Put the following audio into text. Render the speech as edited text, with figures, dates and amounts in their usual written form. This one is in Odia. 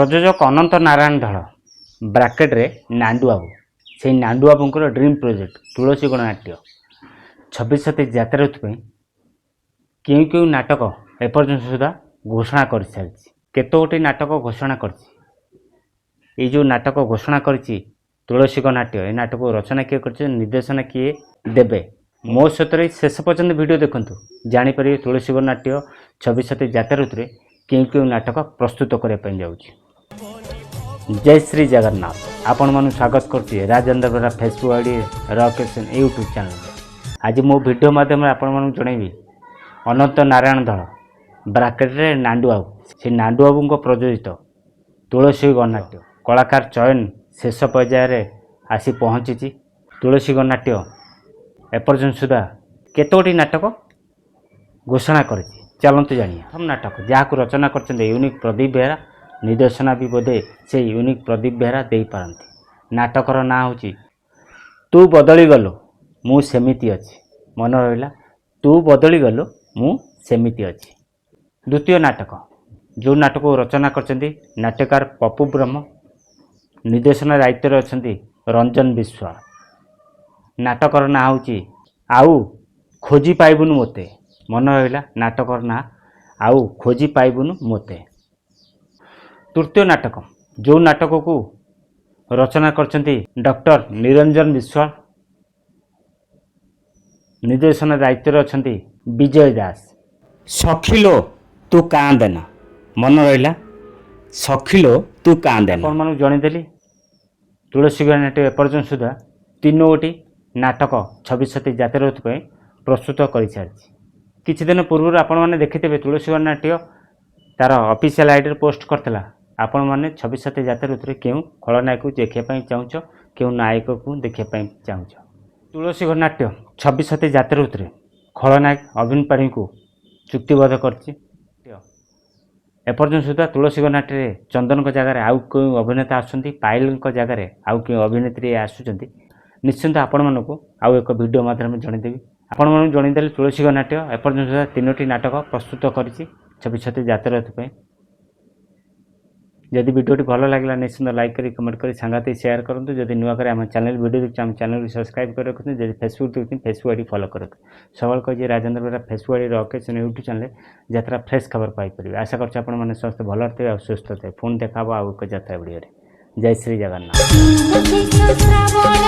ପ୍ରଯୋଜକ ଅନନ୍ତ ନାରାୟଣ ଧଳ, ବ୍ରାକେଟରେ ନାଣ୍ଡୁବାବୁ, ସେଇ ନାଣ୍ଡୁବାବୁଙ୍କର ଡ୍ରିମ୍ ପ୍ରୋଜେକ୍ଟ ତୁଳସୀ ଗଣନାଟ୍ୟ 26 27 ଯାତ୍ରା ଋତୁ ପାଇଁ କେଉଁ କେଉଁ ନାଟକ ଏପର୍ଯ୍ୟନ୍ତ ସୁଦ୍ଧା ଘୋଷଣା କରିସାରିଛି, କେତୋଟି ନାଟକ ଘୋଷଣା କରିଛି? ଏଇ ଯେଉଁ ନାଟକ ଘୋଷଣା କରିଛି ତୁଳସୀ ଗଣନାଟ୍ୟ, ଏ ନାଟକକୁ ରଚନା କିଏ କରିଛନ୍ତି, ନିର୍ଦ୍ଦେଶନା କିଏ ଦେବେ, ମୋ ସହିତ ରହି ଶେଷ ପର୍ଯ୍ୟନ୍ତ ଭିଡ଼ିଓ ଦେଖନ୍ତୁ, ଜାଣିପାରିବେ ତୁଳସୀ ଗଣନାଟ୍ୟ 26 27 ଯାତ୍ରା ଋତୁରେ କେଉଁ କେଉଁ ନାଟକ ପ୍ରସ୍ତୁତ କରିବା ପାଇଁ ଯାଉଛି। ଜୟ ଶ୍ରୀ ଜଗନ୍ନାଥ। ଆପଣମାନଙ୍କୁ ସ୍ୱାଗତ କରୁଛି ରାଜେନ୍ଦ୍ର ବେହେରା ଫେସବୁକ୍ ଆଇଡ଼ି, ରକେସନ୍ ୟୁଟ୍ୟୁବ୍ ଚ୍ୟାନେଲରେ। ଆଜି ମୋ ଭିଡ଼ିଓ ମାଧ୍ୟମରେ ଆପଣମାନଙ୍କୁ ଜଣାଇବି, ଅନନ୍ତ ନାରାୟଣ ଧଳ, ବ୍ରାକେଟରେ ନାଣ୍ଡୁବାବୁ, ସେ ନାଣ୍ଡୁବାବୁଙ୍କ ପ୍ରଯୋଜିତ ତୁଳସୀ ଗଣନାଟ୍ୟ କଳାକାର ଚୟନ ଶେଷ ପର୍ଯ୍ୟାୟରେ ଆସି ପହଞ୍ଚିଛି। ତୁଳସୀ ଗଣନାଟ୍ୟ ଏପର୍ଯ୍ୟନ୍ତ ସୁଦ୍ଧା କେତୋଟି ନାଟକ ଘୋଷଣା କରିଛି, ଚାଲନ୍ତୁ ଜାଣିବା। ପ୍ରଥମ ନାଟକ, ଯାହାକୁ ରଚନା କରିଛନ୍ତି ୟୁନିକ୍ ପ୍ରଦୀପ ବେହେରା, ନିର୍ଦ୍ଦେଶନା ବି ବୋଧେ ସେ ୟୁନିକ୍ ପ୍ରଦୀପ ବେହେରା ଦେଇପାରନ୍ତି। ନାଟକର ନାଁ ହେଉଛି ତୁ ବଦଳିଗଲୁ ମୁଁ ସେମିତି ଅଛି। ମନେ ରହିଲା, ତୁ ବଦଳିଗଲୁ ମୁଁ ସେମିତି ଅଛି। ଦ୍ୱିତୀୟ ନାଟକ, ଯେଉଁ ନାଟକକୁ ରଚନା କରିଛନ୍ତି ନାଟ୍ୟକାର ପପୁ ବ୍ରହ୍ମ, ନିର୍ଦ୍ଦେଶନା ଦାୟିତ୍ୱରେ ଅଛନ୍ତି ରଞ୍ଜନ ବିଶ୍ୱାଳ। ନାଟକର ନାଁ ହେଉଛି ଆଉ ଖୋଜି ପାଇବୁନୁ ମୋତେ। ମନେ ରହିଲା, ନାଟକର ନାଁ ଆଉ ଖୋଜି ପାଇବୁନୁ ମୋତେ। ତୃତୀୟ ନାଟକ, ଯେଉଁ ନାଟକକୁ ରଚନା କରିଛନ୍ତି ଡକ୍ଟର ନିରଞ୍ଜନ ବିଶ୍ୱାଳ, ନିର୍ଦ୍ଦେଶନା ଦାୟିତ୍ୱରେ ଅଛନ୍ତି ବିଜୟ ଦାସ, ସଖିଲୋ ତୁ କାନ୍ଦେନା। ମନେ ରହିଲା, ସଖିଲୋ ତୁ କାନ୍ଦେନା। ଆପଣମାନଙ୍କୁ ଜଣେଇଦେଲି, ତୁଳସୀ ନାଟ୍ୟ ଏପର୍ଯ୍ୟନ୍ତ ସୁଦ୍ଧା ତିନୋଟି ନାଟକ 26 27 ଯାତ୍ରା ଋତୁ ପାଇଁ ପ୍ରସ୍ତୁତ କରିସାରିଛି। କିଛି ଦିନ ପୂର୍ବରୁ ଆପଣମାନେ ଦେଖିଥିବେ, ତୁଳସୀ ନାଟ୍ୟ ତା'ର ଅଫିସିଆଲ୍ ଆଇଡ଼ିରେ ପୋଷ୍ଟ କରିଥିଲା, ଆପଣମାନେ 26 27 ଯାତ୍ରା ଋତୁରେ କେଉଁ ଖଳନାୟକକୁ ଦେଖିବା ପାଇଁ ଚାହୁଁଛ, କେଉଁ ନାୟକକୁ ଦେଖିବା ପାଇଁ ଚାହୁଁଛ। ତୁଳସୀ ଗଣନାଟ୍ୟ 26 27 ଯାତ୍ରା ଋତୁରେ ଖଳନାୟକ ଅଭିନ ପାଢ଼ୀଙ୍କୁ ଚୁକ୍ତିବଦ୍ଧ କରିଛି। ଏପର୍ଯ୍ୟନ୍ତ ସୁଦ୍ଧା ତୁଳସୀ ଗଣନାଟ୍ୟରେ ଚନ୍ଦନଙ୍କ ଜାଗାରେ ଆଉ କେଉଁ ଅଭିନେତା ଆସୁଛନ୍ତି, ପାୟଲଙ୍କ ଜାଗାରେ ଆଉ କେଉଁ ଅଭିନେତ୍ରୀ ଆସୁଛନ୍ତି, ନିଶ୍ଚିନ୍ତ ଆପଣମାନଙ୍କୁ ଆଉ ଏକ ଭିଡ଼ିଓ ମାଧ୍ୟମରେ ଜଣାଇଦେବି। ଆପଣମାନଙ୍କୁ ଜଣାଇଦେଲେ, ତୁଳସୀ ଗଣନାଟ୍ୟ ଏପର୍ଯ୍ୟନ୍ତ ସୁଦ୍ଧା ତିନୋଟି ନାଟକ ପ୍ରସ୍ତୁତ କରିଛି 26 27 ଯାତ୍ରା ଋତୁ ପାଇଁ। ଯଦି ଭିଡ଼ିଓଟି ଭଲ ଲାଗିଲା, ନିଶ୍ଚିନ୍ତ ଲାଇକ୍ କରି, କମେଣ୍ଟ କରି, ସାଙ୍ଗସାଥି ସେୟାର କରନ୍ତୁ। ଯଦି ନୂଆ କରି ଆମ ଚ୍ୟାନେଲ୍ ଭିଡ଼ିଓ ଦେଖୁଛ, ଆମ ଚ୍ୟାନେଲକୁ ସବସ୍କ୍ରାଇବ୍ କରି ରଖନ୍ତୁ। ଯଦି ଫେସବୁକ୍ ଦେଖୁଛନ୍ତି, ଫେସବୁକ୍ ଆଇଡ଼ି ଫଲୋ କରନ୍ତୁ। ସବୁବେଳେ କହିଛି, ରାଜେନ୍ଦ୍ର ବେହେରା ଫେସବୁକ୍ ଆଇଡ଼ି, ରକେଶନ ୟୁଟ୍ୟୁବ୍ ଚ୍ୟାନେଲ୍ ଯାତ୍ରା ଫ୍ରେଶ୍ ଖବର ପାଇପାରିବେ। ଆଶା କରୁଛି ଆପଣମାନେ ସମସ୍ତେ ଭଲରେ ଥିବେ ଆଉ ସୁସ୍ଥ ଥିବେ। ପୁଣି ଦେଖା ହେବ ଆଉ ଏକ ଯାତ୍ରା ଭିଡ଼ିଓରେ। ଜୟ ଶ୍ରୀ ଜଗନ୍ନାଥ। ଶେଷ ଶ୍ରାବଣ।